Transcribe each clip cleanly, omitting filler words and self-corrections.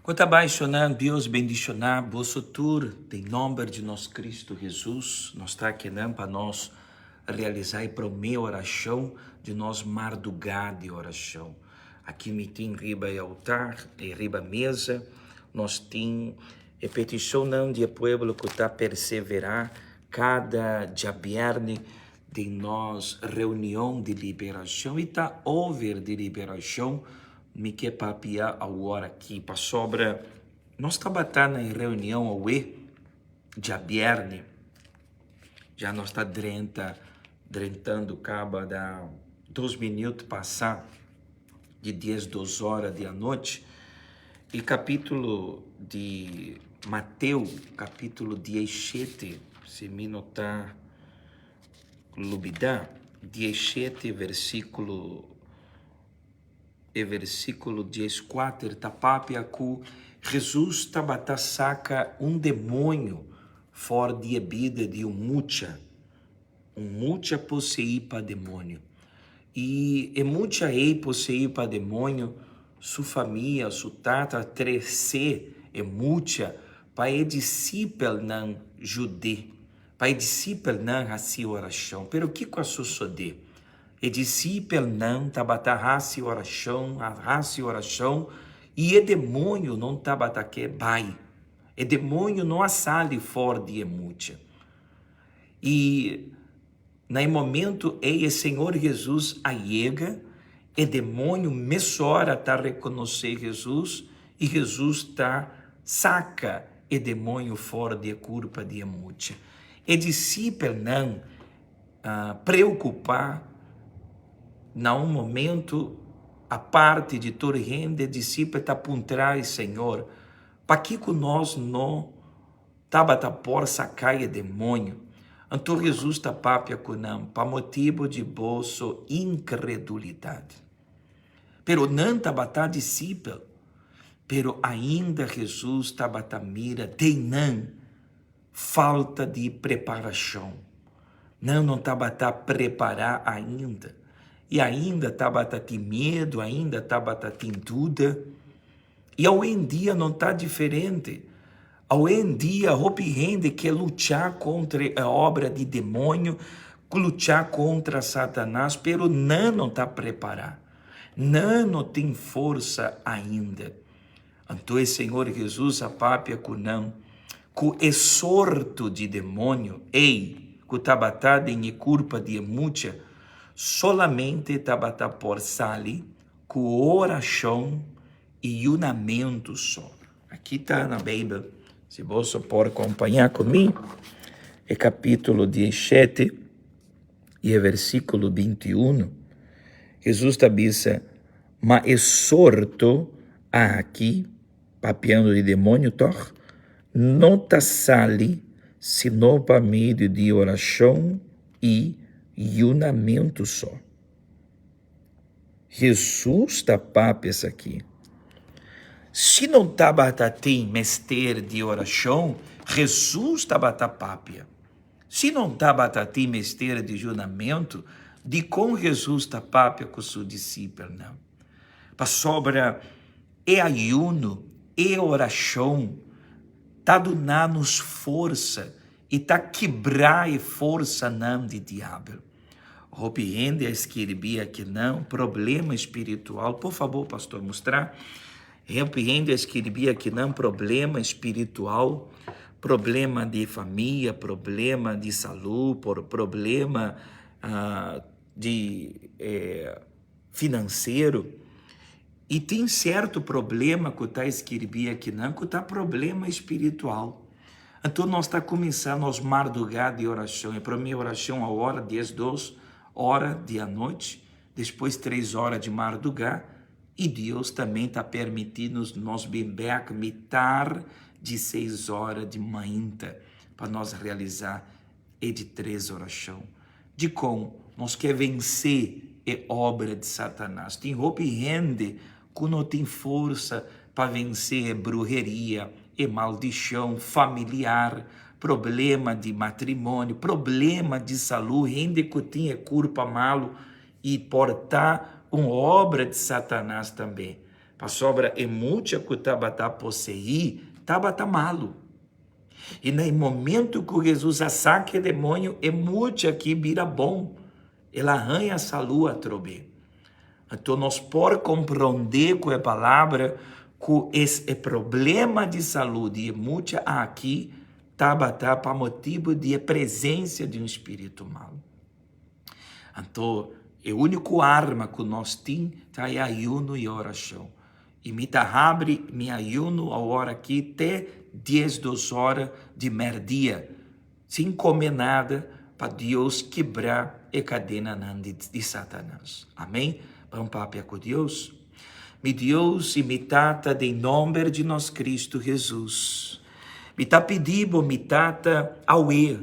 Ku ta bai shonan, Dios bendishoná boso tur den nòmber di nos Kristu Hesus. Nos ta akinan pa nos realisá e promé orashon di nos mardugá di orashon. Aki mi tin riba e altar i riba mesa nos tin e petishonnan di e pueblo ku ta perseverá kada djabièrnè den nos reunion di liberashon i ta over di liberashon. Mi ke papia awor aki pasobra nos tabata na e reunion awe djabièrnè. Ya nos ta drenta, drentando kaba da 2 minüt pasá di 12 or di anochi. E kapítulo di Mateo, kapítulo 17, si mi no ta lubidá, 17 versíkulo e versíkulo 14 ta papia ku Jesus tabata saka un demoño for di bida di un mucha, un mucha poseí pa demoño. I e mucha ei poseí pa demoño, su famia, su tata a trese e mucha pa e disipelnan yud'é, pa e disipelnan hasi orashon. Pero kiko a sosodé? E disipelnan tabata hasi orashon, hasi orashon, i e demoño no tabata ke bai. E demoño no a sali for di e mucha. I na momento ei Señor Jesus a yega, e demoño mesora ta rekonosé Jesus i Jesus ta saka e demoño for di kurpa di e mucha. E disipelnan preokupá na un momento aparte di tur hende, disipel ta puntra e Señor, pakiko nos no tabata por saka e demoño? Anto Jesus ta papia ku nan, pa motibu di boso inkredulidat. Pero nan tabata disipel, pero ainda Jesus tabata mira den nan falta di preparashon. Nan no tabata prepará ainda. I ainda tabata tin miedu, ainda tabata tin duda. I awendia no ta diferente. Awendia, hopi hende ke lucha kontra e obra di demoño, lucha kontra Satanas, pero nan no ta prepará. Nan no tin forsa ainda. Anto Señor Jesus a papia ku nan, ku e sorto di demoño, ei, ku tabata den e kurpa di e mucha, solamente tabata por sali ku orashon i yunamentu so. Aki ta na Beibel, si bo por kompañá ku mi, e kapítulo 17 i e versíkulo 21. Jesus ta bisa, ma e sorto aki, papiando di demoño toch, no ta sali sino pa medio di orashon i yunamentu so. Jesus ta papia aki. Si no tabata tin mester di orashon, Jesus tabata papia. Si no tabata tin mester di yunamentu, dikon Jesus ta papia ku su disipelnan? Pasobra e ayuno, e orashon, ta duna nos forsa i ta kibra e forsanan di diabel. Hopi hende a skirbi akinan problema spiritual. Por fabor, pastor, mustra. Hopi hende a skirbi akinan problema spiritual, problema di famia, problema di salú, por problema di finansiero. I tin sierto problema ku ta skirbi akinan ku ta problema spiritual. Anto nos ta kuminsá nos mardugá di orashon. E promé orashon awor 12 or di anochi, despues 3 or di mardugá, i Dios tambe ta permití nos bin bèk mitar di 6 or di mainta pa nos realisá e di tres orashon. Dikon nos ke vense e obra di Satanas. Tin hopi hende ku no tin forsa pa vense bruheria, e maldishon familiar, problema di matrimonio, problema di salú, hende ku tin kurpa malu i por ta un obra di Satanas tambe. Pasobra e mucha ku tabata poseí tabata malu. I na e momentu ku Hesus a saka e demoño, e mucha akí bira bon, el a haña salú atrobe. Anto nos por komprondé ku e palabra ku es e problema di salú di e mucha akí tabata pa motibu di e presensia di un spiritu malu. Anto e úniko arma ku nos tin ta e ayuno i orashon. I mi ta habri mi ayuno awor aki te diesdos ora di mèrdia, sin kome nada, pa Dios kibra e kadenanan di Satanas. Amen. Ban papia ku Dios. Mi Dios i mi Tata, den nòmber di nos Kristu Hesus, mi ta pidi bo, mi Tata, awe,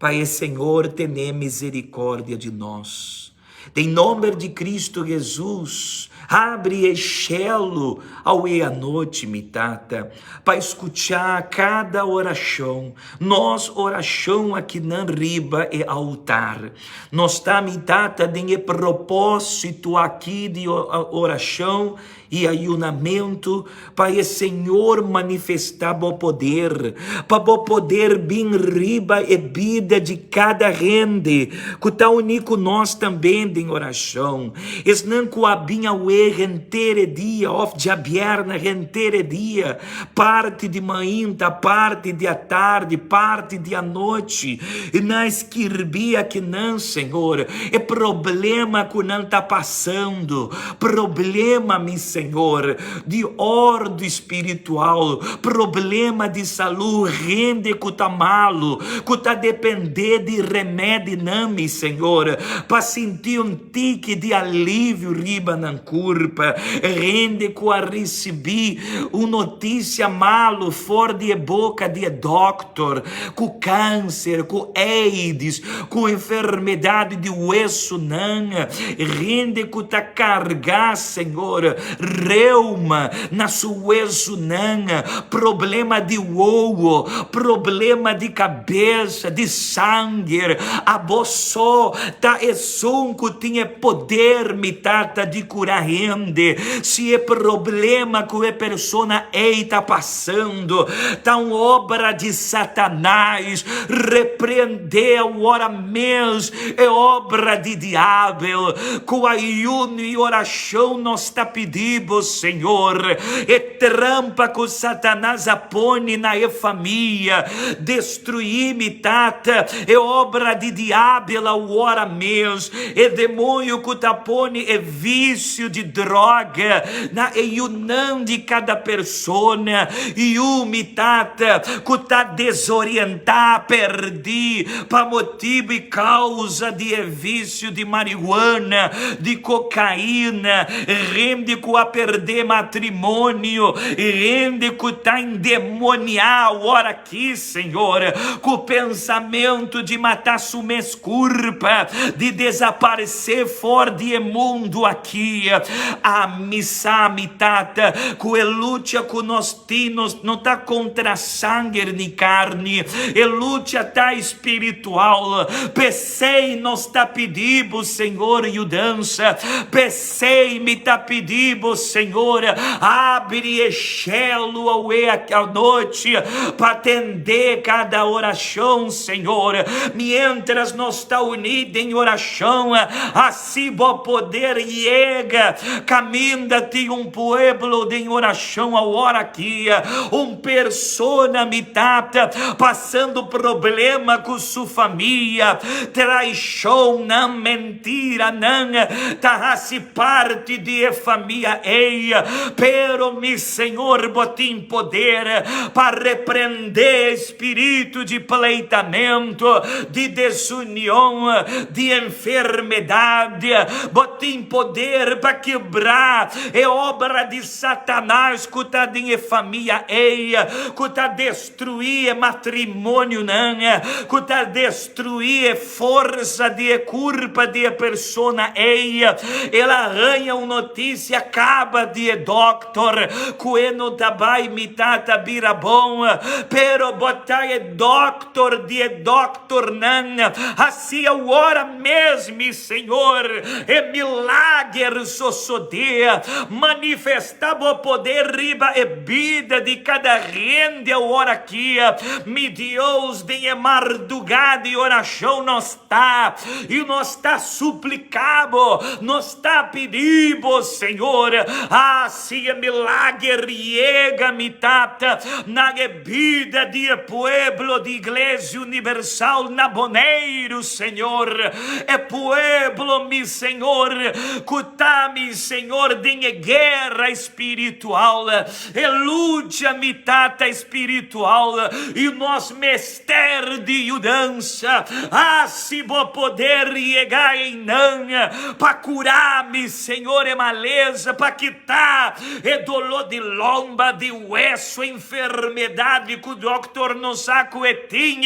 Pa e Señor tene misericordia di nos. Den nomber di Cristo Jesus, abri e shelu awe anochi, mi Tata, pa scucha cada oracion, nos oracion akinan riba e altar. Nos ta, mi Tata, den e proposito aki di oracion i ayunamentu pa e Señor manifestá bo poder, pa bo poder bin riba e bida di kada hende ku ta uní ku nos tambe den orashon. Esnan ku a bin awe henter e dia òf djabièrnè henter e dia, parti di mainta, parti di atardi, parti di anochi, i nan a skirbí akinan, Señor, e problema ku nan ta pasando, Problema, mi Señor, di ordu spiritual, problema di salú, hende ku ta malu, ku ta dependé di remedinan, mi Señor, pa sinti un tiki di alivio riba nan kurpa, hende ku a risibí un notisia malu for di e boka di e dòkter, ku kanser, ku aids, ku enfermedad di wesunan, hende ku ta karga, Señor, reuma na su wesunan, problema di wowo, problema di kabes, di sanger, abo so ta esun ku tin e poder, mi Tata, di kura hende. Si e problema ku e persona ei ta pasando ta un obra di Satanás, reprendé awor mes e obra di diabel. Ku ayuno i orashon nos ta pidi bo, Señor, e trampa ku Satanás a pone na e famia, destruí, mi Tata, e obra di diabel awor mes, e demoño ku ta pone e visio di droga na e yunan di kada persona, yu, mi Tata, ku ta desorientá, perdí, pa motibu i kausa di e visio di marihuana, di kokaina, hende ku a perdé matrimonio, hende ku ta endemoniá awor aki, Señor, ku pensamentu di mata su mes kurpa, di desaparesé for di e mundu aki. Ami sa, mi Tata, ku e lucha ku nos tin no ta kontra sanger ni karni, e lucha ta spiritual. P'esei nos ta pidi bo, Señor, yudansa. P'esei mi ta pidi bo, Señor, abri e shelu awe anochi pa tende kada orashon, Señor. Miéntras nos ta uní den orashon, hasi bo poder yega kaminda tin un pueblo den orashon awor aki, un persona, mi Tata, pasando problema ku su famia, traishonnan, mentiranan ta hasi parti di e famia ei, pero mi Señor bo tin poder pa reprendé e spiritu di pleitamentu, di desunion, di enfermedad, bo tin poder pa kebra e obra di Satanas ku ta den e famia ei, ku ta destruí e matrimonionan, ku ta destruí e forsa di e kurpa di e persona ei. El a haña un notisia. kaba di e dòkter ku e no ta bai mi tata bira bon, pero bo ta e dòkter di e dòkternan. Hasi awor mes, mi Señor, e milager sosodé. Manifestá bo poder riba e bida di kada hende awor aki, mi Dios. Den e mardugá di orashon nos ta, i nos ta supliká bo, nos ta pidi bo, Señor, hasi e milager yega, mi Tata, na e bida di e pueblo di Iglesia Universal na Boneiru, Señor, e pueblo, mi Señor, ku ta, mi Señor, den e guera espiritual, e lucha, mi Tata, espiritual, i nos mester di yudansa. Hasi bo poder yega einan pa kura, mi Señor, e malesa, pa kita e doló di lomba, di weso, enfermedad cu doctor no sa cu e tin,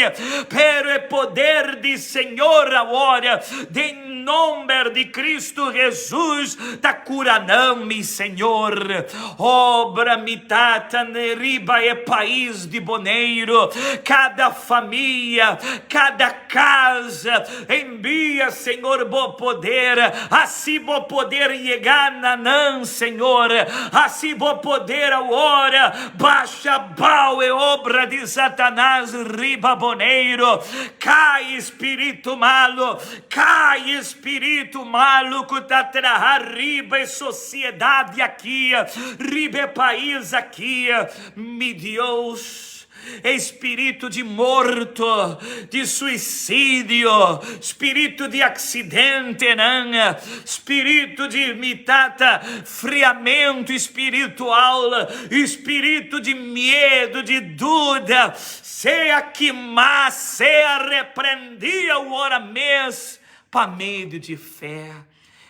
pero e poder di Señor awor, den nomber di Cristo Jesus, ta cura nan, mi Señor. Obra, mi Tata, riba e pais di Boneiru, cada famia, cada casa, Envia, Señor, bo poder, hasi bo poder yega na nan, Señor, hasi bo poder awor, basha bao e obra di Satanas riba Boneiru. Kai spiritu malu, kai spiritu malu ku ta traha riba e sosiedad aki, riba e pais aki, mi Dios. Espírito di morto, di suicidio, spirito di accidentenan, spirito di mi tata friamento espiritual, espírito di miedo, di duda, sea kimá, sea reprendí awor mes pa medio di fe.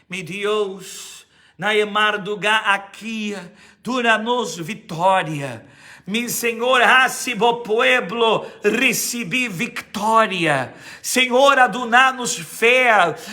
Mi Dios, na e mardugá aki, duna nos vitória. Mi Señor, hasi bo pueblo risibí viktória. Señor a duna nos fe.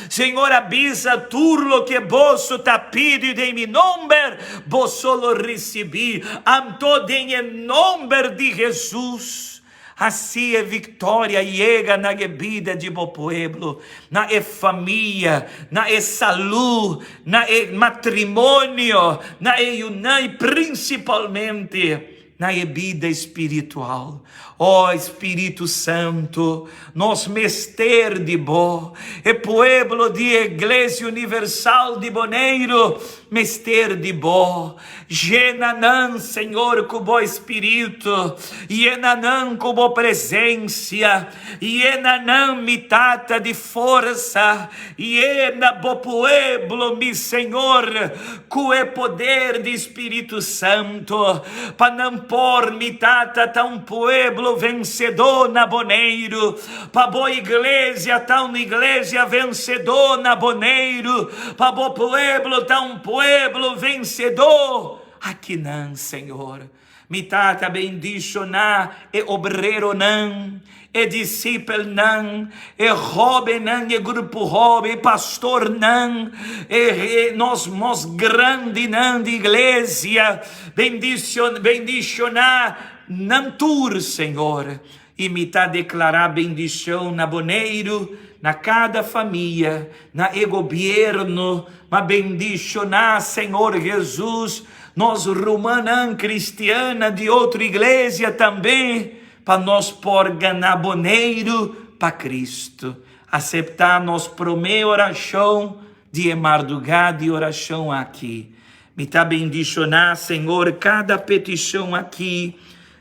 Señor a bisa, Tur loke boso ta pidi den mi nomber, boso lo risibí. Anto den e nomber di Hesus, Hasi e viktoria yega na e bida di bo pueblo, na e famia, na e salú, na e matrimonio, na e yunan i prinsipalmente na e bida espiritual. O Spiritu Santu, nos mester di bo. E pueblo di e Iglesia Universal di Boneiru mester di bo. Yena nan, Señor, ku bo Spiritu, yena nan ku bo presensia, yena nan, mi Tata, di forsa, yena bo pueblo, mi Señor, ku e poder di Spiritu Santu, pa nan por, mi Tata, ta un pueblo vensedó na Boneiru, Pa bo iglesia ta un iglesia vencedó na Boneiru, pa bo pueblo ta un pueblo vencedó akinan, Señor. Mi Tata bendishoná e obreronan, e disipelnan, e hóbennan, e grupo hóben, e pastornan, e nos mos grandinan di iglesia. Bendishoná nan tur, Señor. I mi ta deklará bendishon na Boneiru, na kada famia, na e gobièrnu, ma bendishoná Señor Hesus nos rumannan kristiannan di otro iglesia tambe, pa nos por gana Boneiru pa Kristu. Aseptá nos promé orashon di e mardugá di orashon aki. Mi ta bendishoná Señor kada petishon aki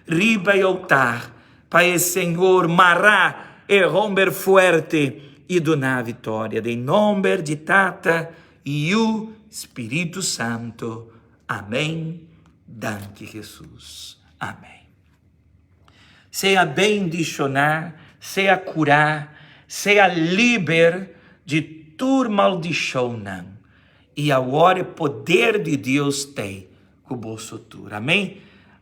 Riba e altar pa e Señor mará e homber fuerte i duná vitoria. Den nomber di Tata, Yu, Spiritu Santo. Amén. Danki Jesus. Amén. Sea bendishoná, sea kurá, sea liber di tur maldishonnan. I awor e poder di Dios t'ei ku boso tur. Amén.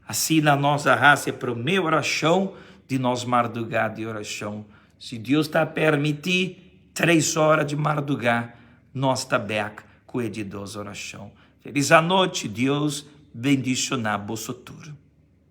Asina nos a hasi e promé orashon di nos mardugá di orashon. Si Dios ta permití, tres ora di mardugá nos ta bèk ku e di dos orashon. Felis anochi, Dios bendishoná boso tur.